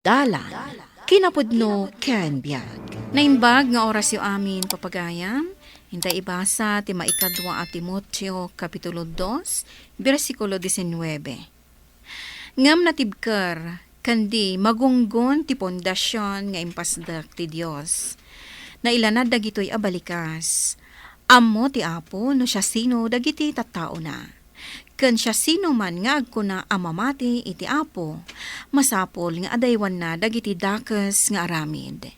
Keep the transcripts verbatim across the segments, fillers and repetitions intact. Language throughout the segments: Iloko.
Dalan, kinapudno ken biag. Naimbag nga orasyo amin, papagayam. Intay ibasa ti maikadua a Timoteo, Kapitulo dos, bersikulo disinnuebe. Ngem natibker, ken di magunggon ti fondasion nga impasdek ti Dios. Nailanad dagitoy a balikas. Ammo ti Apo no siasino dagiti tattaona. Ken siasinoman nga agkuna a mamati iti Apo, masapul nga adaywanna dagiti dakes nga aramid.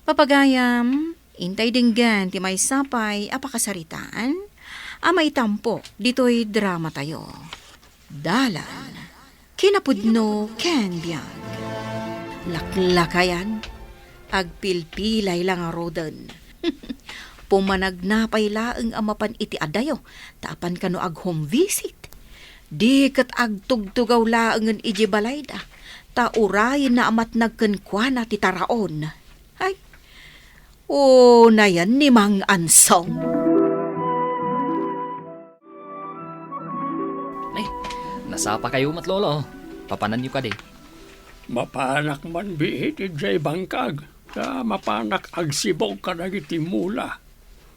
Papagayam, intay denggen ti maysa pay a pakasaritaan a maitampo ditoy dramatayo. Dalan, kinapudno ken biag. Laklakayan, agpilpilay la ngaruden. Pumanagna pay laeng a mapan iti adayo, ta apan kano ag-home visit. Di ket agtugtugaw laengen idiay balayda, ta urayenna a matnag kenkuana ti taraon. Ay, unayen ni Mang Ansong. Ay, nasapakayo met, Lolo. Papananyo kadi? Mapanak man biit idiay bangkag, ta mapanak agsibug kadagiti mula.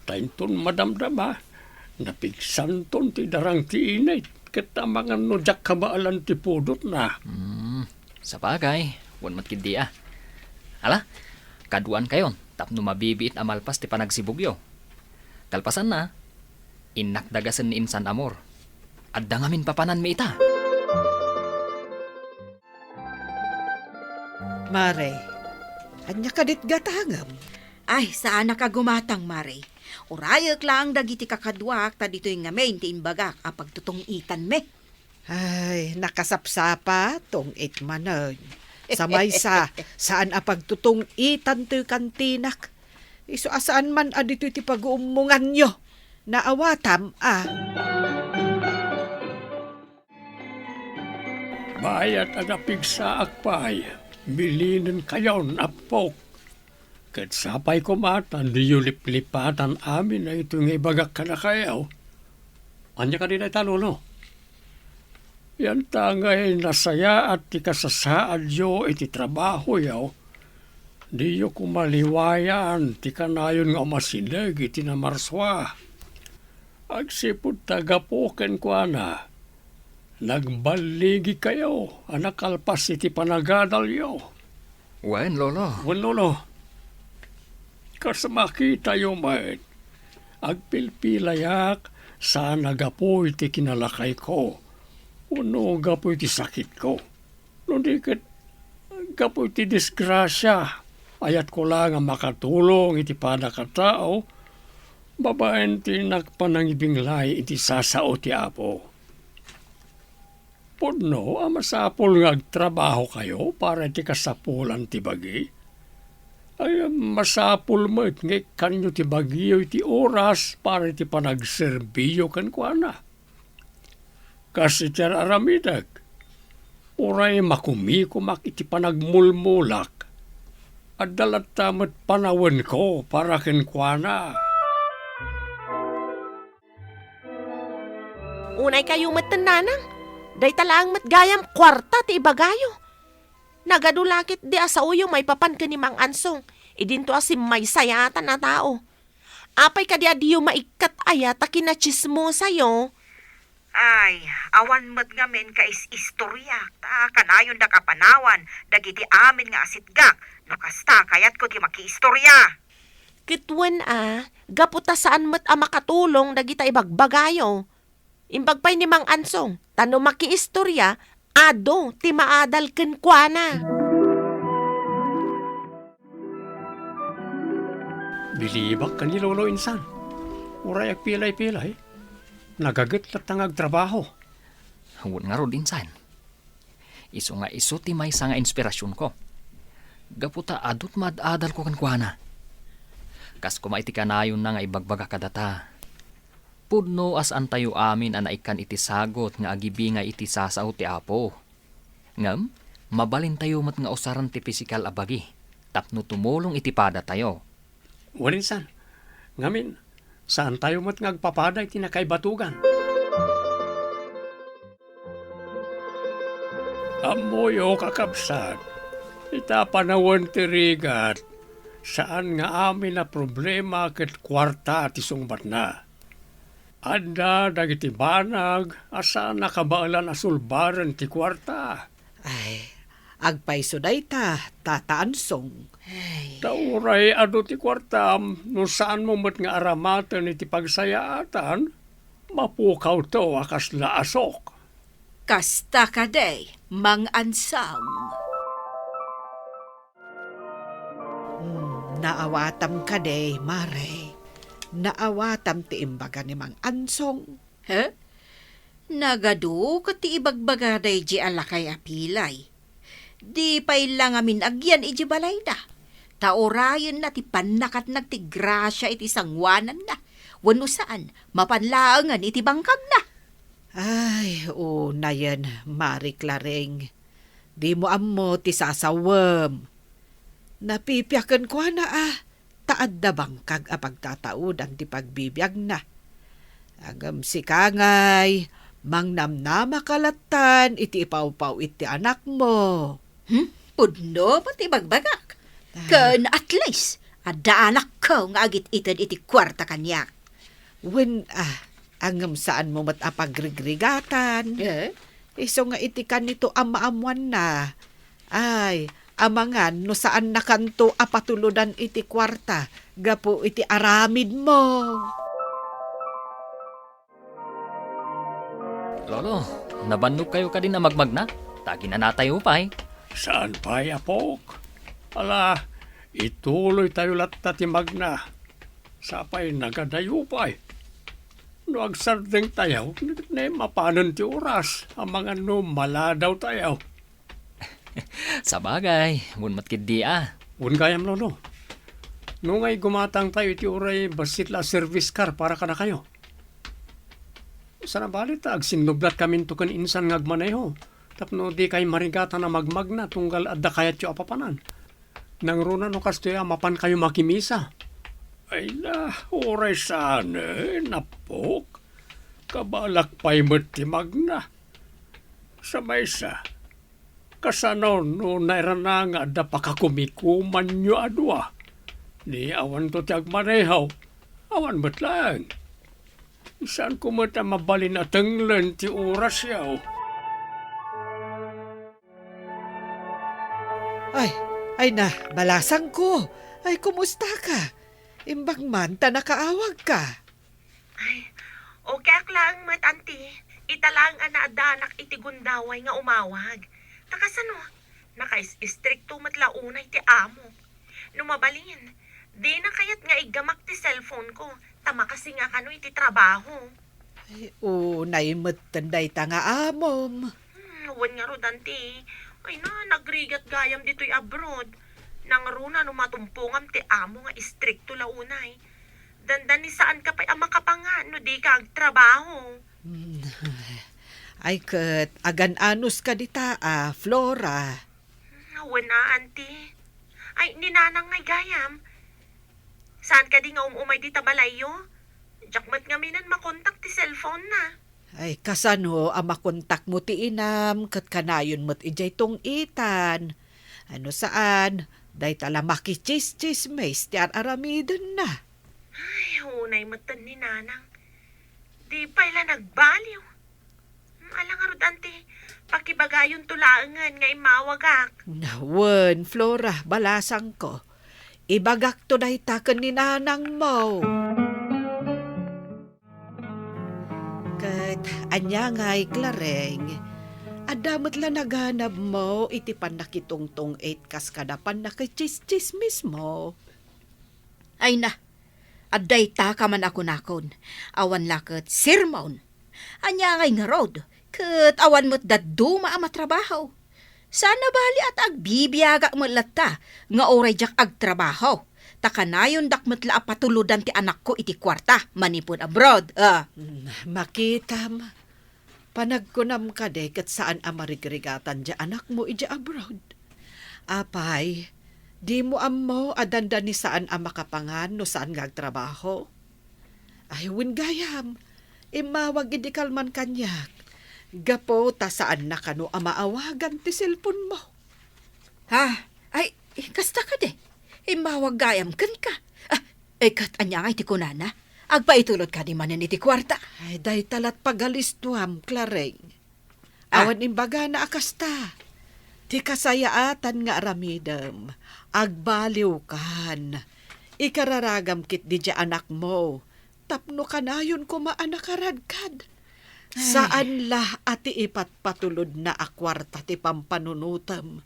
Ta inton madamdama, napigsanton ti darang ti init, ket amangan no diak kabaelan ti pudotna. Hmm, sapagay, wen met ketdi a. Ala, kaduankayon tapno mabibiit a malpas ti panagsibugyo. Kalpasanna, innak dagasen ni Insan Amor. Adda ngamin papananmi ita. Mare, ania kadit gatangem? Ay, saanak a gumatang, Mare. Urayek laeng dagiti kakaduak ta ditoy ngamin ti imbagak a pagtutong-itanmi. Ay, nakasapsapa, tong-it manen. Sa maysa, saan a pagtutong-itan toy kantinak. Isu a saan man a ditoy ti paguummunganyo. Naawatam a. Bayat a napigsaak pay, bilinenkayon, appok. Ket sapay koma ta diyo liplipatan amin daytoy nga ibagak kadakayo. Ania kadi dayta, Lolo? Yanta ngay nasayaat ti kasasaadyo iti trabahoyo, diyo koma liwayan ti kanayon nga umasideg iti namarsua. Agsipud ta gapu kenkuana, nagballigikayo a nakalpas iti panagadalyo. Wen, Lolo. Wen, Lolo. Kas makitayo met, agpilpilayak saan a gapu iti kinalakayko wenno gapu iti sakitko. No di ket, gapu iti disgrasia, ayatko la nga makatulong iti padakatao babaen ti nagpanangibinglay iti sasao ti Apo. Pudno a masapul nga agtrabahokayo para iti kasapulan ti bagi. Ay, masapul met nga ikkanyo ti bagiyo iti oras para iti panagserbiyo kenkuana. Kas iti ar-aramidek, uray makumikumak iti panagmulmulak, adda latta met panawenko para kenkuana. Unaykayo metten, nanang. Dayta laeng met gayam kuarta ti ibagayo. Nagadu la ketdi a saoyo maipapan ken ni Mang Ansong, idinto a simmaysayaatan a tao. Apay kadi a diyo maikkat aya ta kinatsismosayo? Ay, awan met ngamin kais-istoriak, ta kanayondak a panawan dagiti amin nga asitgak, no kasta, kayatko ti makiistoria. Ket wen a, gapu ta saan met a makatulong dagita ibagbagayo. Imbag pay ni Mang Ansong, ta no makiistoria, adu ti maadal kenkuana. Bilibak ken ni Lolo, insan. Uray agpilay-pilay, nagaget latta nga agtrabaho. Wen ngarud, insan. Isu nga isu ti maysa nga inspirasionko. Gapu ta adu ti maad-adalko kenkuana. Kas koma iti kanayonna nga ibagbaga kadata, pudno a saantayo amin a naikkan iti sagut nga agibingay iti sasao ti Apo. Ngem, mabalintayo met nga usaren ti pisikal a bagi tapno tumulong iti padatayo. Wen, insan. Ngamin, saantayo met nga agpapada iti nakaibatogan. Ammoyo, kakabsat, Ita panawen ti rigat, saan nga amin a problema ket kuarta ti sungbatna. Adda dagiti banag a saan a kabaelan a sulbaren ti kuarta. Ay, agpayso dayta, Tata Ansong. Ay. Ta uray adu ti kuartam, no saanmo met nga aramaten iti pagsayaatan, mapukawto a kasla asok. Kasta kadi, Mang Ansong. Hmm, naawatam kadi, Mare. Naawatam ti imbaga ni Mang Ansong. He? Nagadu ket ti ibagbagada idiay a lakay a pilay. Di pay la ngamin agyan idiay balayda. Ta urayenna ti pannakatnag ti grasia iti sangoananna. Wenno saan, mapan laengen iti bangkagna. Ay, unayen, Mari Claring. Dimo ammo ti sasawem. Napipia kenkuana a, ta adda bangkag a pagtataudan ti pagbibiagna. Ngem sika ngay, mangnamnama ka lattan iti ipawpaw-it ti anakmo. Hmm? Pudno met ti ibagbagak. Ah. Ken at least, adda anakko nga agit-ited iti kuarta kaniak. Wen, ah, ngem saanmo met a pagrigrigatan. Eh? Isu nga iti kanito a maammoanna. Ay, amangan no saannakanto a patulodan iti kuarta gapu iti aramidmo. Lolo, nabannogkayo kadin a magmagna? Ta aginanatayo pay. Saan pay, apok? Ala, ituloytayo latta ti magna. Sapay nagadayo pay. No agsardengtayo, ne, mapanen ti oras, amangan no maladawtayo. Sabagay, wen met ketdi a. Wen gayam, Lolo. No ngay gumatangtayo iti uray bassit la a service car para kadakayo. Saan a bali ta agsinnublatkaminto ken insan nga agmaneho tapno dikay marigatan a magmagna tunggal adda kayatyo a papanan. Nangruna no kastoy a mapankayo makimisa. Ay na, uray saan, eh, napok. Kabalak pay met ti magna. Sa maysa, kasano no nairana nga adda pakakumikumanyo a dua? Ni awanto ti agmaneho, awan met laeng. Saanko met a mabalin a tenglen ti orasyo. Ay, ay na, balasangko. Ay, kumusta ka? Imbag man ta nakaawag ka. Ay, okay ak laeng met, Auntie. Ita laeng a naaddanak iti gundaway nga umawag. Ta kasano, nakais-istrikto met la unay ti amo. No mabalin, dina kayat nga iggamak ti cellphone ko, ta makasinga kano iti trabaho. Ay, unay metten dayta nga amom. Hmm, wen ngarud, Auntie. Ay na, nagrigat gayam ditoy abroad. Nangruna no matumpongam ti amo nga istrikto la unay. Dandani saanka pay a makapangan no dika agtrabaho. Hmm. Ay ket, agan-anos ka dita a, Flora. Wen a, Auntie. Ay, ni Nanang ngay gayam. Saan kadi nga um-umay dita balayyo? Diak met ngaminen makontak ti cellphone na. Ay, kasano a makontakmo ti inam ket kanayon met idiay tong-itan? Ano saan, dayta la makichischismis ti ar-aramidenna. Ay, unay metten ni Nanang. Di pay la nagbaliw. Hmm, ala ngarud, Auntie, pakibagayonto laengen nga immawagak. Wen, Flora, balasangko. Ibagakto dayta ken ni nanangmo. Ket ania ngay, Clareng, adda met la naganabmo iti pannakitungtung-it kas kada pannakichischismismo? Ay na, adda ita ka man a kunakon, awan la ket sermon. Ania ngay ngarud, ket awan met dadduma a matrabaho. Saan a bali a ta agbibiagak met latta nga uray diak agtrabaho, ta kanayondak met la a patulodan ti anakko iti kuarta manipud abroad, a. Hmm, makitam. Panagkunam kadi ket saan a marigrigatan ti anakmo idiay abroad? Apay, dimo ammo a dandani saan a makapangan no saan nga agtrabaho? Ay, wen gayam, immawag idi kalman kaniak, gapu ta saanna kano a maawagan ti cellphone-mo. Ha? Ay, kasta kadi. Immawag gayam kenka. Ah, eh, ket ania ngay ti kunana? Agpaitulod kadi manen iti kuarta? Ay, dayta lat pagalistuam, Clareng. Ah. Awan imbagana a kasta. Ti kasayaatan nga aramidem, agbaliwkan. Ikararagam ketdi diay anakmo tapno kanayon koma a nakaradkad. Ay. Saan la a ti ipatpatulodna a kuarta ti pampanunotem.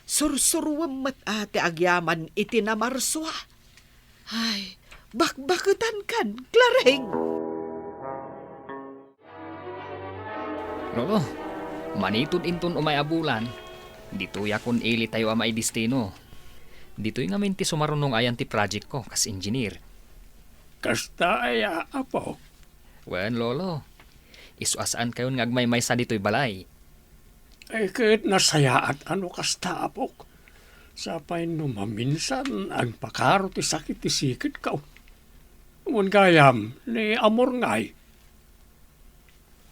Sursuruem met a ti agyaman iti namarsua. Ay, bakbaketankan, Clareng! Lolo, mangited inton umay a bulan, ditoyakon ilitayo a maidestino. Ditoy ngamin ti sumarunong ayan ti project ko kas engineer. Kasta aya, apo? Wen, Lolo. Isu a saankayon nga agmaymaysa ditoy balay. Ay, ket nasayaat a no kasta, apok. Sapay no maminsan, agpakaro ti sakit ti sikidko. Wen gayam, ni Amor ngay?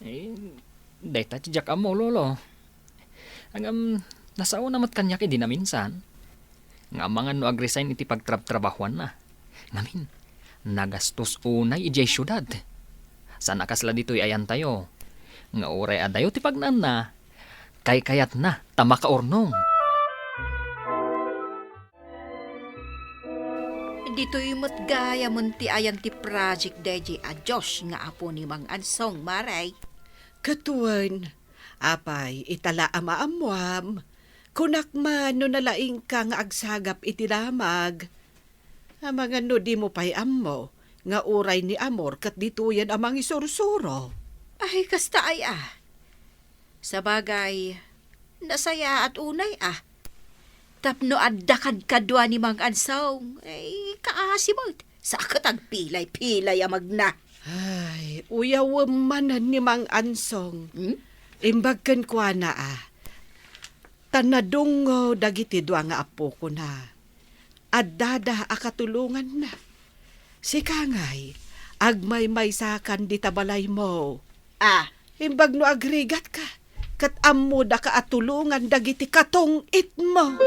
Eh, dayta ti diak ammo, Lolo. Ngem, nasaona met kaniak idi naminsan. Nga amangan no agresign iti pagtrabtrabahuanna. Ngamin, nagastos unay idiay siudad. Saan a kasla ditoy ayantayo. Nga uray adayo ti pagnaanna, kaykayatna ta makaurnong. Ditoy met gayamen ti ayan ti project daydiay a Dios nga apo ni Mang Ansong, Mare. Ket wen, apay, ita la a maammoam, kunak man no nalaingka nga agsagap iti lamag. Amangan no dimo pay ammo nga uray ni Amor ket ditoyen a mangisursuro. Ay, kasta aya. Sabagay, nasayaat unay a. Tapno adda kadkadua ni Mang Ansong, ay, kaasi met. Sa ket agpilay-pilay a magna. Ay, uyawem manen ni Mang Ansong. Hmm? Imbag kenkuana a. Ta nadungngo dagiti dua nga appokona. Addada a katulonganna. Sika ngay, agmaymaysakan dita balaymo. Ah. Imbag no agrigatka, ket ammodaka a tulongan dagiti katong-itmo.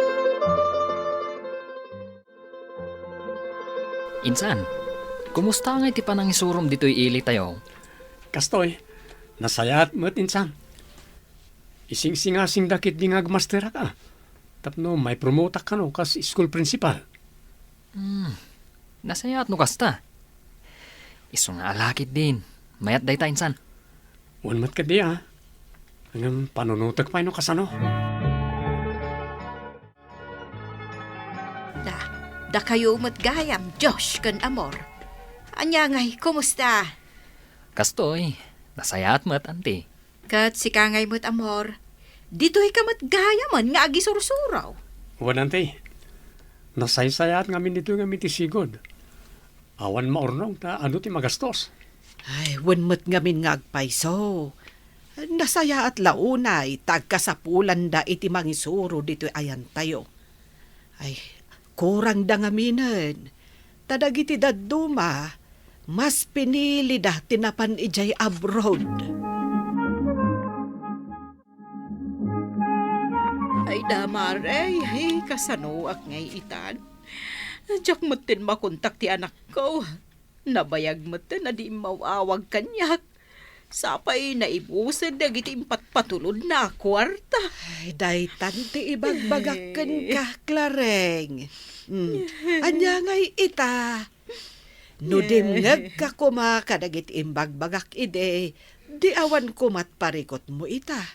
Insan, kumusta ngay ti panangisurom ditoy ilitayo? Kastoy, nasayaat met, insan. Isingsingasingda ketdi nga agmasterak a, tapno maipromotak kano kas school principal. Hmm, nasayaat no kasta. Isu nga ala ketdin, mayat dayta, insan. Wen met ketdi a. Ngem panunotek pay no kasano. Da, dakayo met gayam, Josh ken Amor. Ania ngay, kumusta? Kastoy, nasayaat met, anti. Ket sika ngay met, Amor, ditoyka met gayamen nga agisursuro. Wen, anti. Nasaysayaat ngamin ditoy ngamin ti sigud. Awan maurnong ta adu ti magastos. Ay, wen met ngamin nga agpayso. Nasayaat la unay ta agkasapulanda iti mangisuro ditoy ayantayo. Ay, kurangda ngaminen. Ta dagiti dadduma, mas pinilida ti napan idiay abroad. Ay da, Mare, ay, kasanoak ngay itan? Diak metten makontak ti anakko. Nabayag metten a di immaw-awag kaniak. Sapay naibusen dagiti impatpatulodna a kuarta. Ay, daytan ti ibagbagak kenka, Clareng. Hmm. Ania ngay ita? No dimngegka koma kadagiti imbagbagak idi, di awan komat parikutmo ita.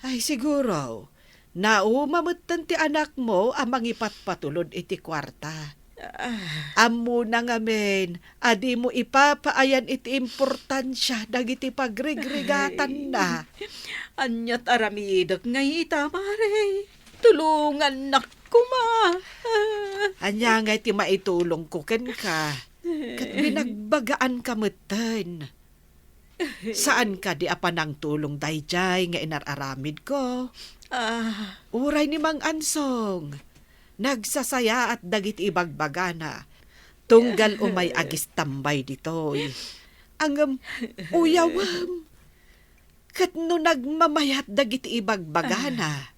Ay, siguro, nauma metten ti anakmo a mangipatpatulod iti kuarta. Ah. Ammona ngamin a dimo ipapaayan iti importansia dagiti pagrigrigatanna. Ay, aniat aramidek ngay ita, Mare? Tulongannak koma. Ania ngay ti maitulongko kenka? Ket binagbagaanka metten. Saan kadi a panangtulong daydiay nga inar-aramidko? Ah. Uray ni Mang Ansong, nagsasayaat dagiti ibagbagana, tunggal umay agistambay ditoy. Ngem, uyawem, ket no nagmamayat dagiti ibagbagana,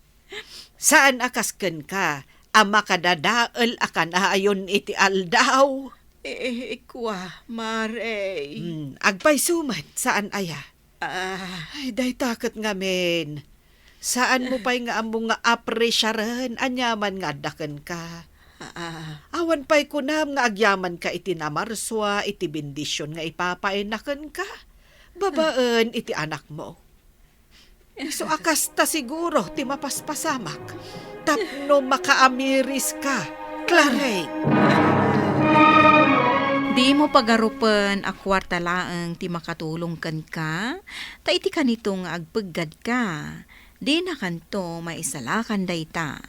Saan a kas kenka a makadadael a kanayon iti aldaw. Eh, kua, Mare. Hmm, agpayso met, saan aya? Ah. Ay, dayta ket ngamin. Saan mo pay nga ammo nga apresiaren aniaman nga adda kenka? Ah. Awan pay kunam nga agyamanka iti namarsua iti bendision nga ipapaayna kenka, babaen iti anakmo. Isu a kasta siguro ti mapaspasamak tapno makaamiriska, Claret. Dimo pagarupen a kuarta laeng ti makatulong kenka, ta iti kanito nga agpeggadka, dinakanto maisalakan dayta.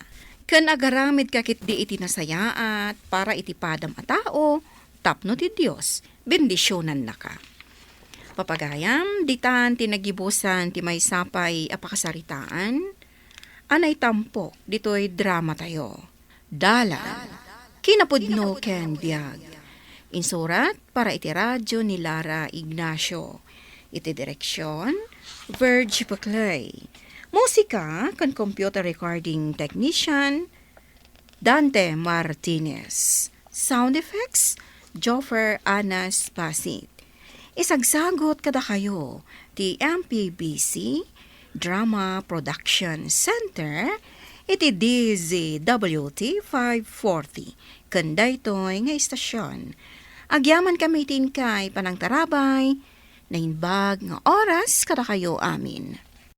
Ken agaramidka ketdi iti nasayaat para iti padam a tao, tapno ti Dios bendisionannaka. Papagayam, ditan ti nagibusan ti maysa pay a pakasaritaan a naitampok ditoy dramatayo. Dalan, kinapudno ken biag. Insurat para iti radyo ni Lara Ignacio. Iti direksyon, Virgie Paclay. Musika ken computer recording technician, Dante Martinez. Sound effects, Joffer Anas Pasit. Isagsagot kadakayo ti M P B C Drama Production Center iti D Z W T five forty ken daytoy nga istasyon. Agyaman kami ti inkay panangtarabay, naimbag nga oras kadakayo amin.